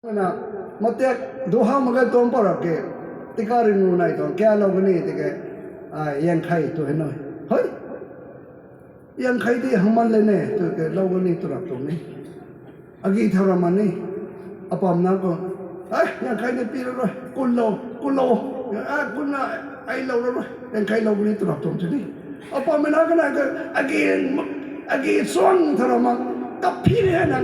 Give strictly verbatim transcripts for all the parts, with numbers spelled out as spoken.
Na, matek duha mak ge tuang parap ke, tika ringu nai tuang kya lou kani tike, ai, yangkhei tu he nai. Hei, yangkhei di hangman le ne, tu ke lou kani tu rap tuang ni. Agi thau ram ni, apam na ko, ai, yangkhei ni pi rap rui, kun lou, kun lou, a, kun na, ai lou rap rui, yangkhei lou kani tu rap tuang chu ni. Apam na ka na ke, agi, agi suang thau ram, kaphi ni na,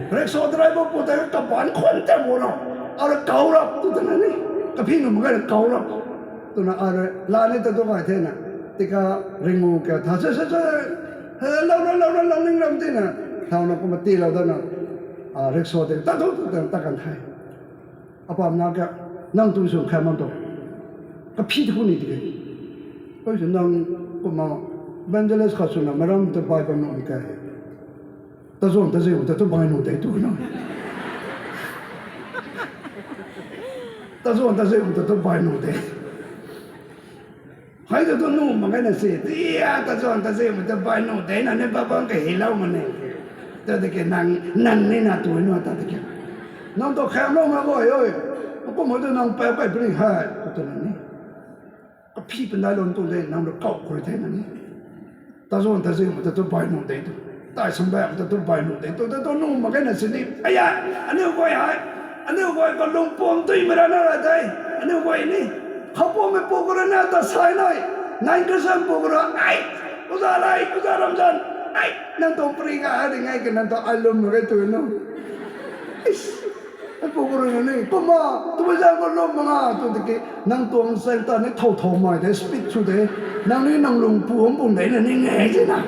rickshaw driver pu ta kaban khwan ta bo na, ara kau rap tu ta na ni, kaphi nu mak ge kau rap, tu na ara la ni ta tu kai the na, tika ringu ke tha se se se, lou rui, lou rui, lou ning ram ti na, thau na kumna ti lou da na, a, rickshaw te ta tu tu ta, ta kan the. Apam na ke, nang tu sw kha man tu, kaphi tu ni tike. Koi sw nang kumna evangelist khat swna maram ta bai bam nu ke. Tazuan taziu ta tu bai nu de tu na. Tazuan taziu ta tu bai nu de. Hei tu tu nu mak ge na si, tia tazuan taziu ta bai nu de na ni babang kahilou ma ni. Ta tike nang, nang ni na tu nu ta tike. Nang tu khamlou ma boi oi. Kum tu nang pau kai puni hei, tu na ni. Kaphi pandai lou tu de, nang rui kau khou rui the na ni. Tazuan taziu ta tu bai nu de tu. Tai sambam ta tu bai nu de tu, ta tu nu mak ge na sini. Aya, aniu guay hei, aniu guay kalung pum tui mei rana ra tei, aniu guay ni, khou pummei pu khou rui na ta sai nai, nai kasan pu khou rui, ai, uza lai, uza ramzan, ai, nang tuang pari ga ha di ngai ke nang ta ai lum mak ge tu nu. Pu khou rui na ni, kumna, tumei zan khou lum mak nga tu tiki, nang tuang zaeng ta ni thau thau mai de, speed sw de, nang ni nang lung pu hang pum de na ni nge zina.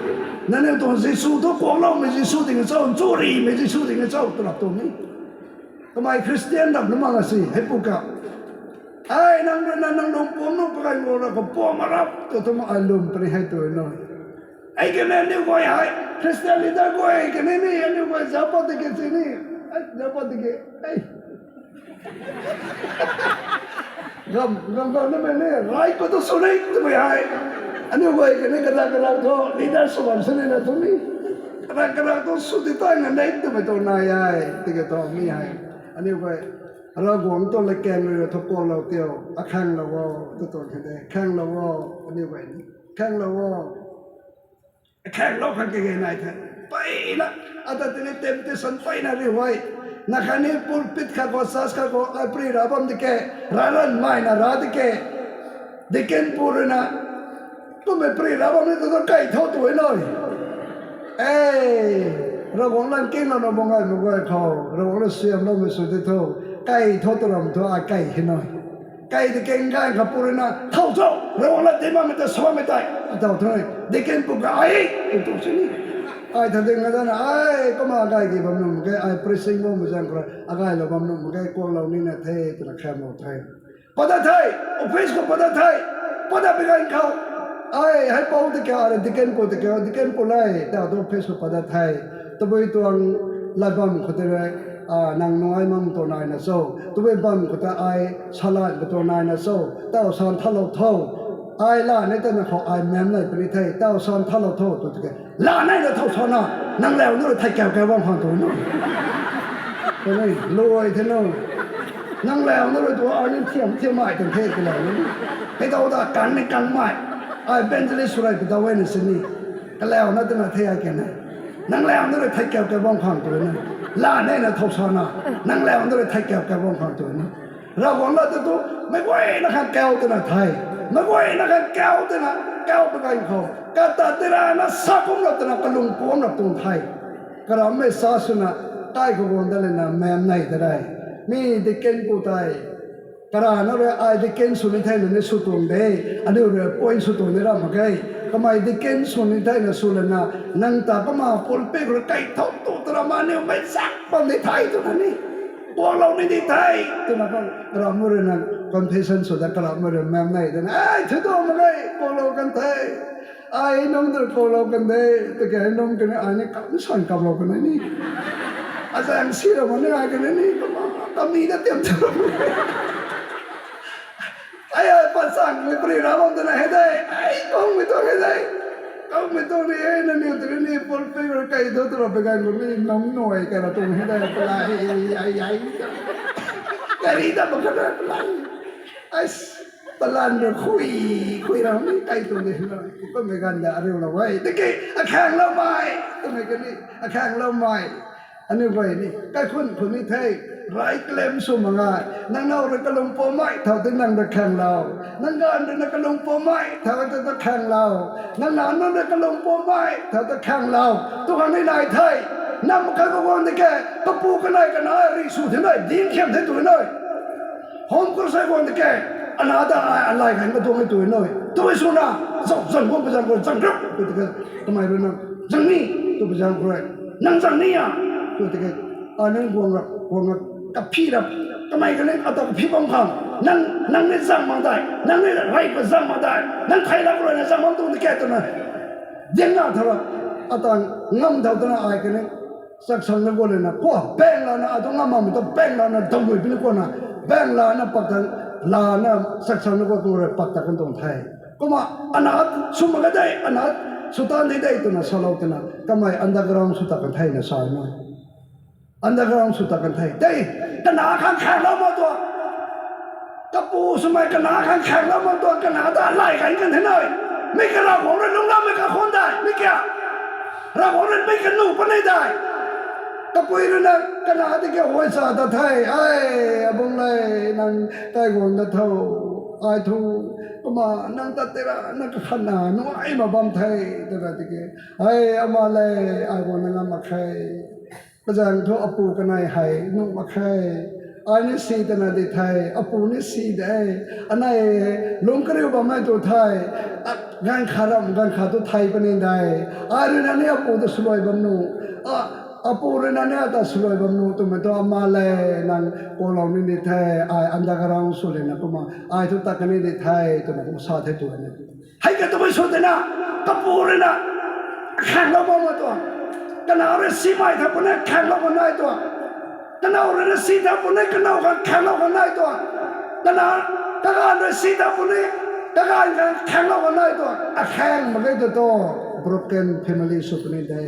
Nangniw tuang Jisu thu kuangloumei Jisu ding cho, nchurimei Jisu ding cho, tu rap tuang ni. Kamei Christian rap na mak nga si, hei pu ka. Ai, nang rui na nang lung pum nu pakai ngou ra khou pum a rap tu, tumna ai lum puni hei tu nu. Ai kane aniu guay hei, Christian leader guay kane ni, aniu guay zaupat tiki si ni, ai, zaupat tiki, ai. Gam, gam, gam na mei ni, rai khou tu sw ni twmei hei. Aniu guay kane kadak kadak thu leader sw bam sini na tu ni. Kadak kadak thu sw di tang na nei twmei tu nai e, tiki tu mi hei. Aniu guay, Ravguangc tuang latkaeng rui thu kuaklou tiu, akhaenglou o, tu tuang hei de, khaenglou o, aniu guay ni, khaenglou o. Khaenglou khang kage nai the. Peyna, ata tini temptation peyna ri huay. Na khatni pulpit khat khou, church khat khou, ai pari ra bam di ke, raranmei na ra di ke. Deacon pu rui na, kummei pari ra bam ni tu tu kai tho tu e nai. E, Ravguangc lan kinglou na bam gay mak guay khou, Ravguangc rui siamloumei sw di tho, kai tho tu ram thu ai kai hei nai. Kai deacon gay kha pu rui na, thau cho, Ravguangc lat di bammei ta samei tei, thau thu nai, deacon pu ka ai, tu tu sini. Ai tha ding na dana, ai, kumna gay ki bam nuh mak ge, ai preaching bammei zaeng khou rui, agaylou bam nuh mak ge, kuaklou nina the, twna khaenglou the. Padat the, office khou padat the, padat pi ganv khou. Ai, hei pou tiki, ai, deacon pu tiki, deacon pu le, ta tu office khou padat the. Tabui tuang lat bam khou tei rui, a, nang nungai mam tuang naina cho. Tabui bam khou tei ai, salan ka tuang naina cho. Tau san thalou tho. Ai la nei tana khou ai mem nei puni the. Tau san thalou tho, tu tiki. La nei na thau sana, nang lau na rui thei kau kau bam khang tu nu. Tei ni, luai the nu. Nang lau na rui tu ai ni thiam thiam mai tuang the, kalau ni. Hei dau da kan ni kan mai. Ai evangelist sw rei pi dau e na sini. Kalau na tana the ai kena. Nang lau na rui thei kau kau bam khang tu nu. La nei na thau sana, nang lau na rui thei kau kau bam khang tu nu. Ravguangc lat tu tu, meic guayna khang kau twna the. Meic guayna khang kau twna, kau pi ganv khou, kata tei rana sa kum rap twna kalung puamc rap tuang the. Karammei sa swna, kai khou guang dat lana mem nei ta re. Mi deacon pu tei, karana rui ai deacon sw ni thei na ni sw tuang de, aniu rui point sw tuang ni ram mak ge. Kamei deacon sw ni thei na sw lana, nang ta kumna pulpit rui kai thau tu twra ma aniu mei zak bam ni thei twna ni. Kuaklou ni di the, twna khou, karammei rui na confession sw da karammei rui mem nei twna, ai, thu tu mak ge, kuaklou kan the. Ai nunc tu kuaklou kan de, tiki ai nunc kani ai ni kam san kamlou kan ni. Azaeng si ra ma ni ai kani ni, kami da tiam tu. Ai, ai, pasangmei pari ra bam twna hei de, ai, kungmei tu hei de. Kaumei tuang ni e, nangniw tei ni full figure kai thu twra pui ganv khou ni nang nuai kai ra tuang hei dai palai, ai ai. Gari ta bam khat ra palai. Ai, talan ra khui, khui ra ni kai tuang ni na. Kummei ganv da ariulou e. Tiki, akhangloumei. Kummei kani, akhangloumei. Aniu guay ni, kaikhun khou ni the, rai kalem sw mak ngai. Nang nac rui kalung pumei, thau tei nang rui khanglou. Nang ganv rui na kalung pumei, thau tei ta khanglou. Nang nac nunc rui kalung pumei, thau ta khanglou. Tu khang ni nai the, nam khat khou guang di ke, kapu kanei kana ri sw the nai, ding khiam the tu nai. Home crusade guang di ke, ana ta ai alai khan katuang e tu nai. Tu swna, zau zan guang pui zaeng khou zang rup, tu tiki, kamei rui na, zang ni, tu pui zaeng khou rui, nang zang ni a, tu tiki, a nang guang rap, guang rap, kaphi rap, kamei kani ata kaphi bam khang, nang, nang ni zang mak dai, nang ni rey pa zang mak dai, nang thei lak rui na zang bam tu di ke twna, dianna thau ra, ata ngam thau twna ai kani, chaksang na guang lana, kua, bang lana, atu ngam makmei ta bang lana, dawnui puni kuana, bang lana, pak ta, lana, chaksang na guang tu rui pak ta kan tuang the. Kumna, ana, sw mak ka dei, ana, sw tan di dei twna salou twna, kamei underground sw ta kan the na sa nai. Underground sw ta kan the. Tei, kana khang khanglou mak tuang. Kapu swmei kana khang khanglou mak tuang, kana ta lay kan kan the nai. Mi ka Ravguangc rui lungclammei kakhun dai, mi ka. Ravguangc rui mi kanu puni dai. Kapui rui na kana tiki huay sa ta the, ai, abung le, nang kai guang da tho, ai thu, kumna nang ta tei ra, nang kakhanna, nuai mak bam the, twna tiki, ai, ama le, ai guang na ngam mak khe. Kazaeng thu apu kanei hei nuh mak khe. Ai ni si twna di the, apu ni si de. Anei lungc kariu bammei tu the. A, ganv khat ram, ganv khat tu thei puni de. Ai rui na ni apu ta swluai bam nuh. A, apu rui na ni ata swluai bam nuh twmei tu ama le nang kuaklou ni di the, ai underground sw lana kumna. Ai thu tat kani di the, twna kum sa the tu ni. Hei ka tabui sw tina, kapu rui na, khanglou bam mak tuang. Kana rui simei tha puni khanglou bam nai tuang. Kana rui na si tha puni, kana khang khanglou bam nai tuang. Kana, kaganv rui si tha puni, kaganv khang khanglou bam nai tuang. Akhang mak ge tu tu, broken family sw puni de.